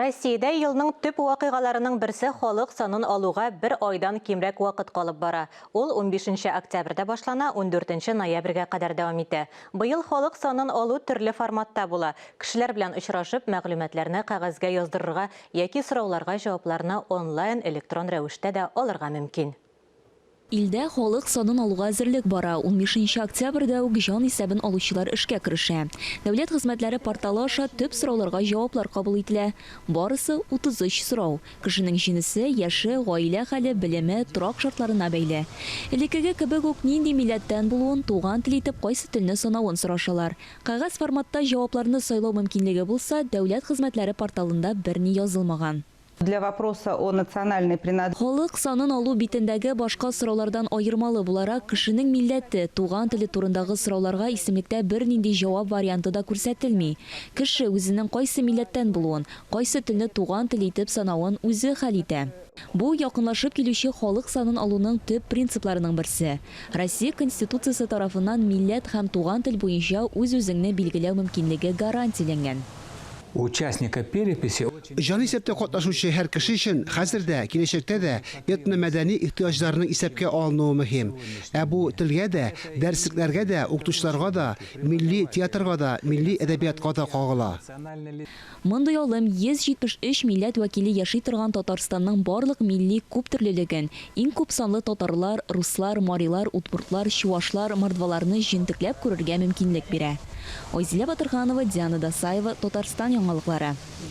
Россиядә елның төп вакыйгаларының берсе халык санын алуга бер айдан кимрәк вакыт калып бара. Ул унбишенче октябрьдә башлана, ундүртенче ноябрьгә кадәр дәвам итә. Быел халык санын алу төрле форматта була. Кешеләр белән очрашып, мәгълүматларны кәгазьгә яздырырга яки сорауларга җавапларны онлайн электрон рәвештә дә алырга мөмкин. Илдә халык санын алуга әзерлек бара. Унбишенче октябрьдә үк җан исәбен алучылар эшкә керешә. Дәүләт хезмәтләре порталы аша төп сорауларга җаваплар кабул ителә. Барысы 33 сорау. Кешенең җенесе, яше, гаилә хәле, белеме, торак шартларына бәйле. Элеккеге кебек үк нинди милләттән булуын, туган тел итеп кайсы телне санавын сорашалар. Кәгазь форматта җавапларны сайлау мөмкинлеге булса, дәүләт хезмәтләре порталында берни язылмаган. Для вопроса о национальной принадлежности. Халык санын алу битендәге башка сораулардан аермалы буларак, кешенең милләте, туган теле турындагы сорауларга исемлектә бернинди җавап варианты да күрсәтелми. Кеше үзенең кайсы милләттән булуын, кайсы телне туган тел итеп санавын үзе хәл итә. Бу, якынлашып килүче халык санын алуның төп принципларының берсе. Россия Конституциясе тарафыннан милләт һәм туган тел буенча үз-үзеңне билгеләү мөмкинлеге гарантияләнгән. Участника переписи. Җанисәптә катнашучы һәр кеше өчен хәзер дә, киләчәктә дә этномәдәни ихтыяҗларның исәпкә алынуы мөһим. Ә бу телгә дә, дәреслекләргә дә, укытучыларга да, милли театрга да, милли әдәбиятка да кагыла. Мондый алым 173 милләт вәкиле яши торган Татарстанның барлык милли күптөрлелеген, иң күп санлы татарлар, руслар, марилар, удмуртлар, чуашлар, мордваларны җентекләп күрергә мөмкинлек бирә. Айзилә Батырханова, Диана Дасаева, Татарстан яңалыклары.